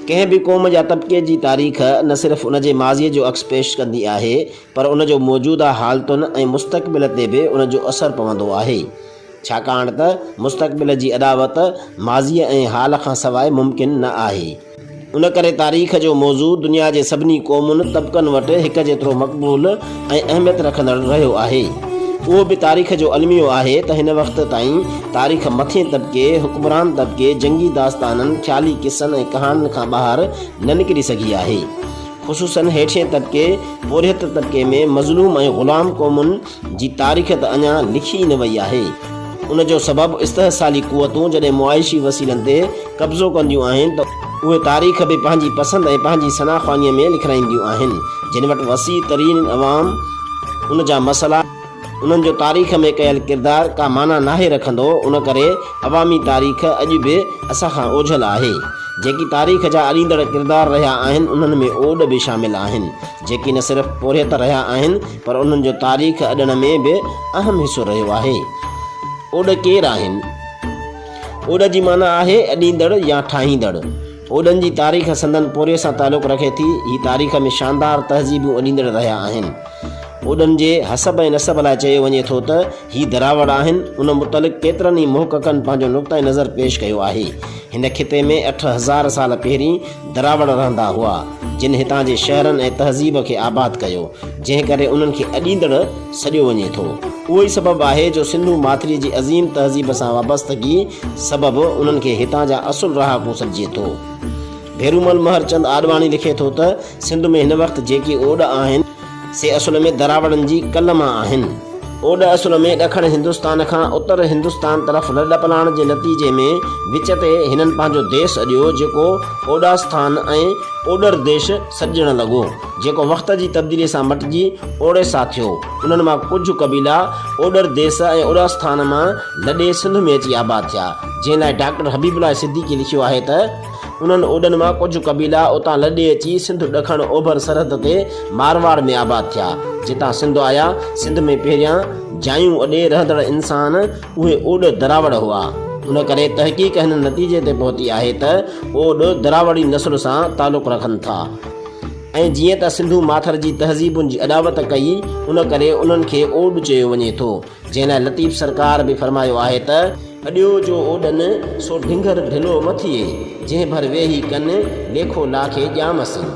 ڪنهن به قوم يا طبقي جي تاريخ نه صرف ان جي ماضيء جو عڪس پيش ڪندي آهي پر ان جو موجوده حالتن ۽ مستقبل تي به ان جو اثر پوندو آهي. ڇاڪاڻ ته مستقبل جي اڏاوت ماضيء ۽ حال کان سواء ممڪن نه آهي. ان ڪري تاريخ جو موضوع دنيا جي سڀني قومن، طبقن وٽ هڪ جيترو مقبول ۽ اهميت رکندڙ رهيو آهي. اهو به تاريخ جو الميو آهي ته هن وقت تائين تاريخ مٿين طبقي، حڪمران طبقي، جنگي داستانن، خيالي قصن ۽ ڪهاڻين کان ٻاهر نه نڪري سگهي آهي. خصوصاً هيٺين طبقي، پورهيت طبقي ۾ مظلوم ۽ غلام قومن جي تاريخ ته اڃا لکي ئي نه وئي آهي. ان جو سبب استحصالي قوتون جڏهن معاشي وسيلن تي قبضو ڪنديون آهن ته اهي تاريخ به پنهنجي پسند ۽ پنهنجي ثناخوانيء ۾ لکرائينديون آهن، جن وٽ وسيع ترين عوام، ان جا مسئلا، انهن جو تاريخ ۾ ڪيل ڪردار ڪا معنيٰ ناهي رکندو، ان ڪري عوامي تاريخ اڄ به اسان کان اوجهل آهي. جيڪي تاريخ جا اڏيندڙ ڪردار رهيا آهن، انهن ۾ اوڏ به شامل آهن، جيڪي نه صرف پورهيت رهيا آهن، پر انهن جو تاريخ اڏڻ ۾ به اهم حصو رهيو آهي. اوڏ ڪير آهن؟ اوڏ جي معنيٰ آهي اڏيندڙ يا ٺاهيندڙ. اوڏن جي تاريخ سندن پورهيي سان تعلق رکي ٿي. هي تاريخ ۾ شاندار تهذيبون اڏيندڙ رهيا آهن. اوڏن جي حسب ۽ نسب لاء چيو وڃي ٿو ته هي دراوڙ آهن. ان متعلق ڪيترن ئي محققن پنهنجو نقطه نظر پيش ڪيو آهي. هن خطي ۾ 8000 سال پهرين دراوڙ رهندا هئا، جن هتان جي شهرن ۽ تهذيب کي آباد ڪيو، جنهن ڪري انهن کي اڏيندڙ سڏيو وڃي ٿو. اهو ئي سبب آهي جو سنڌو ماٿريء جي عظيم تهذيب سان وابستگي سبب انهن کي هتان جا اصل رهاڪو سڏجي ٿو. ڀيرومل مهر چند آڏواڻي لکي ٿو ته، سنڌ ۾ هن وقت جيڪي اوڏ آهن، سي اصل ۾ دراوڙن جي ڪل مان آهن. اوڏ اصل ۾ ڏکڻ هندستان کان اتر هندستان طرف لڏپلاڻ جي نتيجي ۾ وچ تي هنن پنهنجو ديس اڏيو، جيڪو اوڏاستان ۽ اوڏر ديش سڏجڻ لڳو. جيڪو وقت جي تبديليء سان مٽجي اوڙيسا ٿيو. انهن مان ڪجهه قبيلا اوڏر ديس ۽ اوڏاستان مان لڏي سنڌ ۾ اچي آباد ٿيا، جنهن لاء ڊاڪٽر حبيب الله صديقي لکيو آهي ته، انهن اوڏن مان ڪجهه قبيلا اتان لڏي اچي سنڌ ڏکڻ اوڀر سرحد تي مارواڙ ۾ آباد ٿيا، جتان سنڌ آيا. سنڌ ۾ پهريان جايون اڏي رهندڙ انسان اهي اوڏ دراوڙ هئا. ان ڪري تحقيق هن نتيجي تي پهتي آهي ته اوڏ دراوڙي نسل سان تعلق رکن ٿا. ۽ جيئن ته سنڌو ماٿر جي تهذيبن جي اڏاوت ڪئي، ان ڪري انهن کي اوڏ چيو وڃي ٿو، جنهن لاء لطيف سرڪار به فرمايو آهي ته. اڏيو جو اوڏن، سو ڍنگهر ڍلو م ٿئي، جنهن ڀر ويهي ڪن، ليکو لاکي ڄام سين.